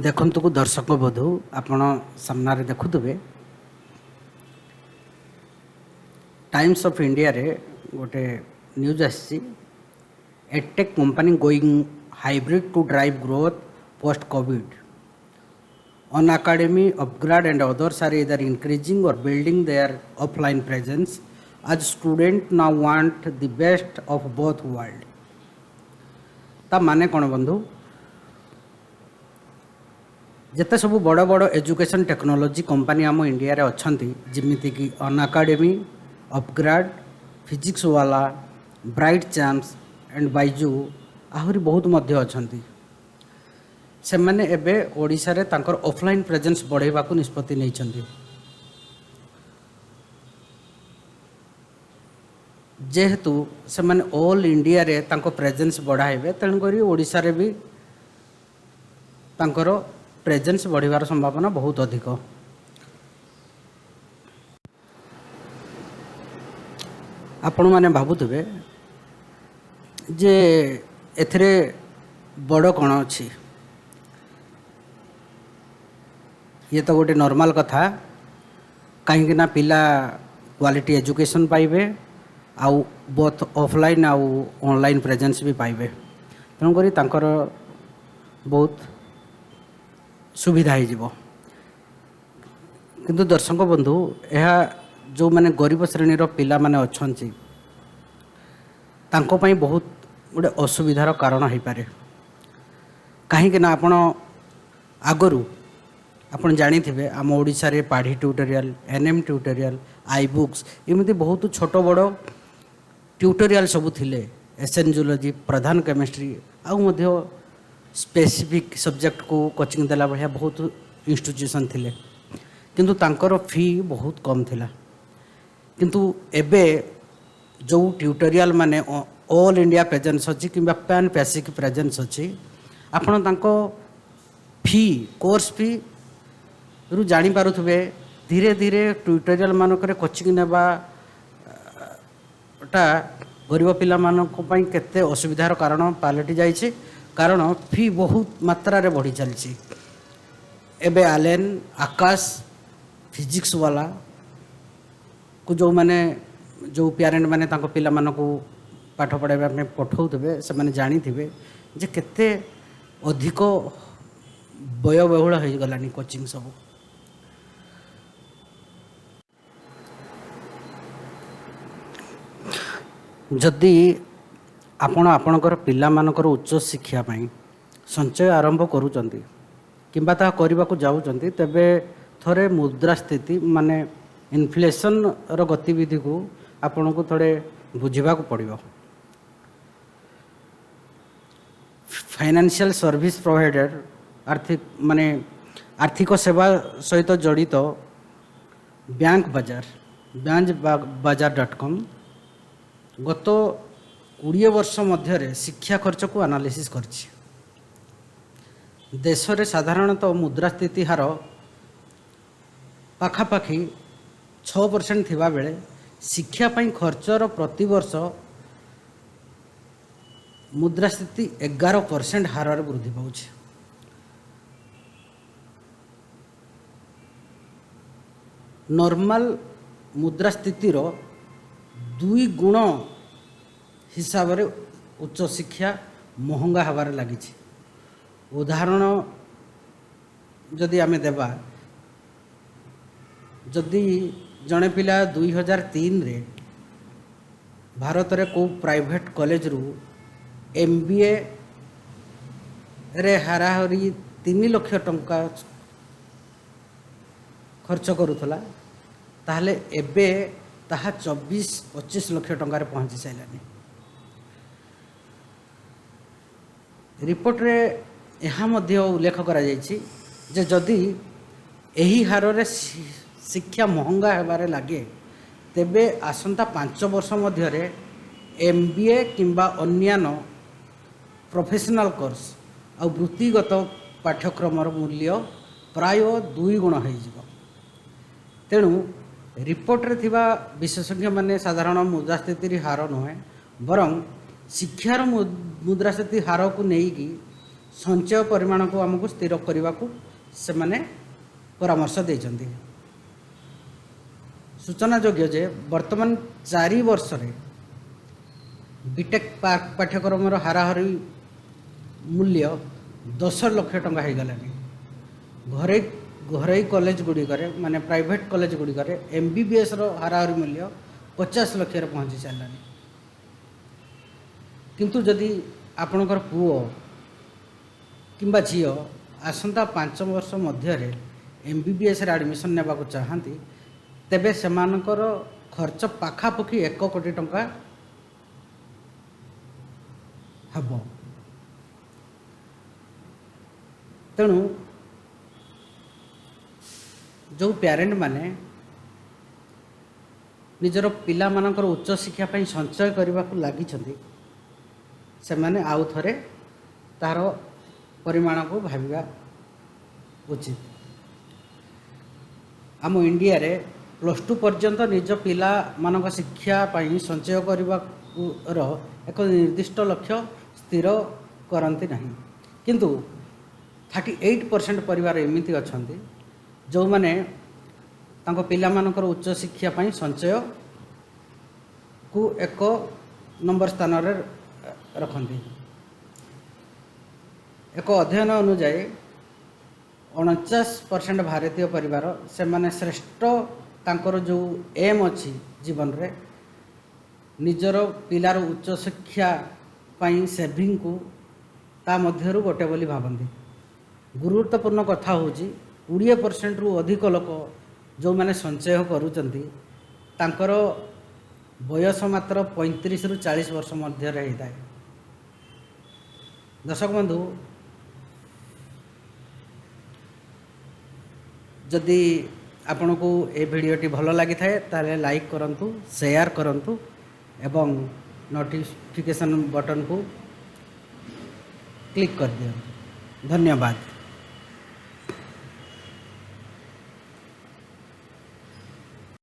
ଦେଖନ୍ତୁ ଦର୍ଶକ ବନ୍ଧୁ, ଆପଣ ସାମ୍ନାରେ ଦେଖୁଥିବେ, ଟାଇମ୍ସ ଅଫ୍ ଇଣ୍ଡିଆରେ ଗୋଟେ ନ୍ୟୁଜ୍ ଆସିଛି, "Edtech company going hybrid to drive growth post COVID." Unacademy, Upgrad and others are either increasing or building their offline presence as students now want the best of both world. ତା ମାନେ କ'ଣ ବନ୍ଧୁ? ଯେତେ ସବୁ ବଡ଼ ବଡ଼ education technology company ଆମ ଇଣ୍ଡିଆରେ ଅଛନ୍ତି, ଯେମିତିକି ଅନ୍ ଆକାଡେମୀ, ଅପଗ୍ରାଡ୍, ଫିଜିକ୍ସ ୱାଲା, ବ୍ରାଇଟ୍ ଚାମ୍ପସ୍ ଆଣ୍ଡ ବାଇଜୁ, ଆହୁରି ବହୁତ ମଧ୍ୟ ଅଛନ୍ତି, ସେମାନେ ଏବେ ଓଡ଼ିଶାରେ ତାଙ୍କର ଅଫଲାଇନ୍ ପ୍ରେଜେନ୍ସ ବଢ଼ାଇବାକୁ ନିଷ୍ପତ୍ତି ନେଇଛନ୍ତି। ଯେହେତୁ ସେମାନେ ଅଲ୍ ଇଣ୍ଡିଆରେ ତାଙ୍କ ପ୍ରେଜେନ୍ସ ବଢ଼ାଇବେ, ତେଣୁକରି ଓଡ଼ିଶାରେ ବି ତାଙ୍କର ପ୍ରେଜେନ୍ସ ବଢ଼ିବାର ସମ୍ଭାବନା ବହୁତ ଅଧିକ। ଆପଣମାନେ ଭାବୁଥିବେ ଯେ ଏଥିରେ ବଡ଼ କ'ଣ ଅଛି, ଇଏ ତ ଗୋଟେ ନର୍ମାଲ କଥା, କାହିଁକି ନା ପିଲା କ୍ୱାଲିଟି ଏଜୁକେସନ୍ ପାଇବେ ଆଉ ବୋଥ୍ ଅଫଲାଇନ୍ ଆଉ ଅନଲାଇନ୍ ପ୍ରେଜେନ୍ସ ବି ପାଇବେ। ତେଣୁକରି ତାଙ୍କର ବହୁତ ସୁବିଧା ହେଇଯିବ। କିନ୍ତୁ ଦର୍ଶକ ବନ୍ଧୁ, ଏହା ଯେଉଁମାନେ ଗରିବ ଶ୍ରେଣୀର ପିଲାମାନେ ଅଛନ୍ତି, ତାଙ୍କ ପାଇଁ ବହୁତ ଗୋଟେ ଅସୁବିଧାର କାରଣ ହେଇପାରେ। କାହିଁକି ନା ଆପଣ ଆଗରୁ ଆପଣ ଜାଣିଥିବେ, ଆମ ଓଡ଼ିଶାରେ Padhi tutorial, N M tutorial, I books, ଏମିତି ବହୁତ ଛୋଟ ବଡ଼ ଟ୍ୟୁଟୋରିଆଲ୍ ସବୁ ଥିଲେ। ଏସ୍ ଏନ୍ ଜୁଲୋଜି, ପ୍ରଧାନ କେମିଷ୍ଟ୍ରି, ଆଉ ମଧ୍ୟ ସ୍ପେସିଫିକ୍ ସବଜେକ୍ଟକୁ କୋଚିଂ ଦେଲା ଭଳିଆ ବହୁତ ଇନଷ୍ଟିଟ୍ୟୁସନ୍ ଥିଲେ। କିନ୍ତୁ ତାଙ୍କର ଫି ବହୁତ କମ୍ ଥିଲା। କିନ୍ତୁ ଏବେ ଯେଉଁ ଟ୍ୟୁଟୋରିଆଲ୍ ମାନେ ଅଲ୍ ଇଣ୍ଡିଆ ପ୍ରେଜେନ୍ସ ଅଛି କିମ୍ବା ପ୍ୟାନ୍ ପାସିଫିକ୍ ପ୍ରେଜେନ୍ସ ଅଛି, ଆପଣ ତାଙ୍କ ଫି, କୋର୍ସ ଫି ରୁ ଜାଣିପାରୁଥିବେ, ଧୀରେ ଧୀରେ ଟ୍ୟୁଟୋରିଆଲ୍ ମାନଙ୍କରେ କୋଚିଂ ନେବା ଟା ଗରିବ ପିଲାମାନଙ୍କ ପାଇଁ କେତେ ଅସୁବିଧାର କାରଣ ପାଲଟି ଯାଇଛି। କାରଣ ଫି ବହୁତ ମାତ୍ରାରେ ବଢ଼ି ଚାଲିଛି। ଏବେ ଆଲେନ୍, ଆକାଶ, ଫିଜିକ୍ସ ୱାଲାକୁ ଯେଉଁମାନେ, ଯେଉଁ ପ୍ୟାରେଣ୍ଟ ମାନେ ତାଙ୍କ ପିଲାମାନଙ୍କୁ ପାଠ ପଢ଼ାଇବା ପାଇଁ ପଠାଉଥିବେ, ସେମାନେ ଜାଣିଥିବେ ଯେ କେତେ ଅଧିକ ବ୍ୟୟବହୁଳ ହେଇଗଲାଣି କୋଚିଂ ସବୁ। ଯଦି ଆପଣ ଆପଣଙ୍କର ପିଲାମାନଙ୍କର ଉଚ୍ଚ ଶିକ୍ଷା ପାଇଁ ସଞ୍ଚୟ ଆରମ୍ଭ କରୁଛନ୍ତି କିମ୍ବା ତାହା କରିବାକୁ ଯାଉଛନ୍ତି, ତେବେ ଥରେ ମୁଦ୍ରାସ୍ଫୀତି ମାନେ ଇନଫ୍ଲେସନ୍ର ଗତିବିଧିକୁ ଆପଣଙ୍କୁ ଥରେ ବୁଝିବାକୁ ପଡ଼ିବ। ଫାଇନାନ୍ସିଆଲ ସର୍ଭିସ୍ ପ୍ରୋଭାଇଡର, ଆର୍ଥିକ ମାନେ ଆର୍ଥିକ ସେବା ସହିତ ଜଡ଼ିତ ବ୍ୟାଙ୍କ ବଜାର, ବ୍ୟାଙ୍କ ବଜାର.କମ୍ ଗତ 20 ବର୍ଷ ମଧ୍ୟରେ ଶିକ୍ଷା ଖର୍ଚ୍ଚକୁ ଆନାଲିସିସ୍ କରିଛି। ଦେଶରେ ସାଧାରଣତଃ ମୁଦ୍ରାସ୍ଫୀତି ହାର ପାଖାପାଖି 6% ଥିବାବେଳେ ଶିକ୍ଷା ପାଇଁ ଖର୍ଚ୍ଚର ପ୍ରତିବର୍ଷ ମୁଦ୍ରାସ୍ଫୀତି 11% ହାରରେ ବୃଦ୍ଧି ପାଉଛି। ନର୍ମାଲ ମୁଦ୍ରାସ୍ଫୀତିର 2 ଗୁଣ ହିସାବରେ ଉଚ୍ଚଶିକ୍ଷା ମହଙ୍ଗା ହେବାରେ ଲାଗିଛି। ଉଦାହରଣ ଯଦି ଆମେ ଦେବା, ଯଦି ଜଣେ ପିଲା 2003ରେ ଭାରତରେ କେଉଁ ପ୍ରାଇଭେଟ୍ କଲେଜରୁ ଏମ୍ବିଏରେ ହାରାହାରି 3 ଲକ୍ଷ ଟଙ୍କା ଖର୍ଚ୍ଚ କରୁଥିଲା, ତାହେଲେ ଏବେ ତାହା 24-25 ଲକ୍ଷ ଟଙ୍କାରେ ପହଞ୍ଚି ସାରିଲାଣି। ରିପୋର୍ଟରେ ଏହା ମଧ୍ୟ ଉଲ୍ଲେଖ କରାଯାଇଛି ଯେ ଯଦି ଏହି ହାରରେ ଶିକ୍ଷା ମହଙ୍ଗା ହେବାରେ ଲାଗେ, ତେବେ ଆସନ୍ତା 5 ବର୍ଷ ମଧ୍ୟରେ ଏମ୍ବିଏ କିମ୍ବା ଅନ୍ୟାନ୍ୟ ପ୍ରଫେସନାଲ୍ କୋର୍ସ ଆଉ ବୃତ୍ତିଗତ ପାଠ୍ୟକ୍ରମର ମୂଲ୍ୟ ପ୍ରାୟ 2 ଗୁଣ ହୋଇଯିବ। ତେଣୁ ରିପୋର୍ଟରେ ଥିବା ବିଶେଷଜ୍ଞମାନେ ସାଧାରଣ ମୁଦ୍ରାସ୍ଫୀତିର ହାର ନୁହେଁ, ବରଂ ଶିକ୍ଷାର ମୁଦ୍ରାସ୍ଫୀତି ହାରକୁ ନେଇକି ସଞ୍ଚୟ ପରିମାଣକୁ ଆମକୁ ସ୍ଥିର କରିବାକୁ ସେମାନେ ପରାମର୍ଶ ଦେଇଛନ୍ତି। ସୂଚନାଯୋଗ୍ୟ ଯେ ବର୍ତ୍ତମାନ 4 ବର୍ଷରେ ବିଟେକ୍ ପାଠ୍ୟକ୍ରମର ହାରାହାରି ମୂଲ୍ୟ 10 ଲକ୍ଷ ଟଙ୍କା ହେଇଗଲାଣି। ଘରୋଇ ଘରୋଇ କଲେଜ ଗୁଡ଼ିକରେ, ମାନେ ପ୍ରାଇଭେଟ୍ କଲେଜ ଗୁଡ଼ିକରେ ଏମବିବିଏସ୍ର ହାରାହାରି ମୂଲ୍ୟ 50 ଲକ୍ଷରେ ପହଞ୍ଚି ସାରିଲାଣି। କିନ୍ତୁ ଯଦି ଆପଣଙ୍କର ପୁଅ କିମ୍ବା ଝିଅ ଆସନ୍ତା 5 ବର୍ଷ ମଧ୍ୟରେ ଏମବିବିଏସ୍ରେ ଆଡ଼ମିସନ୍ ନେବାକୁ ଚାହାନ୍ତି, ତେବେ ସେମାନଙ୍କର ଖର୍ଚ୍ଚ ପାଖାପାଖି 1 କୋଟି ଟଙ୍କା ହେବ। ତେଣୁ ଯେଉଁ ପ୍ୟାରେଣ୍ଟ ମାନେ ନିଜର ପିଲାମାନଙ୍କର ଉଚ୍ଚଶିକ୍ଷା ପାଇଁ ସଞ୍ଚୟ କରିବାକୁ ଲାଗିଛନ୍ତି, ସେମାନେ ଆଉ ଥରେ ତାହାର ପରିମାଣକୁ ଭାବିବା ଉଚିତ। ଆମ ଇଣ୍ଡିଆରେ +2 ପର୍ଯ୍ୟନ୍ତ ନିଜ ପିଲାମାନଙ୍କ ଶିକ୍ଷା ପାଇଁ ସଞ୍ଚୟ କରିବାର ଏକ ନିର୍ଦ୍ଦିଷ୍ଟ ଲକ୍ଷ୍ୟ ସ୍ଥିର କରନ୍ତି ନାହିଁ। କିନ୍ତୁ 38% ପରିବାର ଏମିତି ଅଛନ୍ତି, ଯେଉଁମାନେ ତାଙ୍କ ପିଲାମାନଙ୍କର ଉଚ୍ଚଶିକ୍ଷା ପାଇଁ ସଞ୍ଚୟକୁ ଏକ ନମ୍ବର ସ୍ଥାନରେ ରଖନ୍ତି। ଏକ ଅଧ୍ୟୟନ ଅନୁଯାୟୀ, 49% ଭାରତୀୟ ପରିବାର ସେମାନେ ଶ୍ରେଷ୍ଠ ତାଙ୍କର ଯେଉଁ ଏମ୍ ଅଛି ଜୀବନରେ, ନିଜର ପିଲାର ଉଚ୍ଚଶିକ୍ଷା ପାଇଁ ସେଭିଙ୍ଗକୁ ତା ମଧ୍ୟରୁ ଗୋଟେ ବୋଲି ଭାବନ୍ତି। ଗୁରୁତ୍ୱପୂର୍ଣ୍ଣ କଥା ହେଉଛି, 20%ରୁ ଅଧିକ ଲୋକ ଯେଉଁମାନେ ସଞ୍ଚୟ କରୁଛନ୍ତି, ତାଙ୍କର ବୟସ ମାତ୍ର 35ରୁ 40 ବର୍ଷ ମଧ୍ୟରେ ହେଇଥାଏ। ଦର୍ଶକ ବନ୍ଧୁ, ଯଦି ଆପଣଙ୍କୁ ଏ ଭିଡ଼ିଓଟି ଭଲ ଲାଗିଥାଏ, ତାହେଲେ ଲାଇକ୍ କରନ୍ତୁ, ସେୟାର କରନ୍ତୁ ଏବଂ ନୋଟିଫିକେସନ୍ ବଟନ୍କୁ କ୍ଲିକ୍ କରିଦିଅନ୍ତୁ। ଧନ୍ୟବାଦ।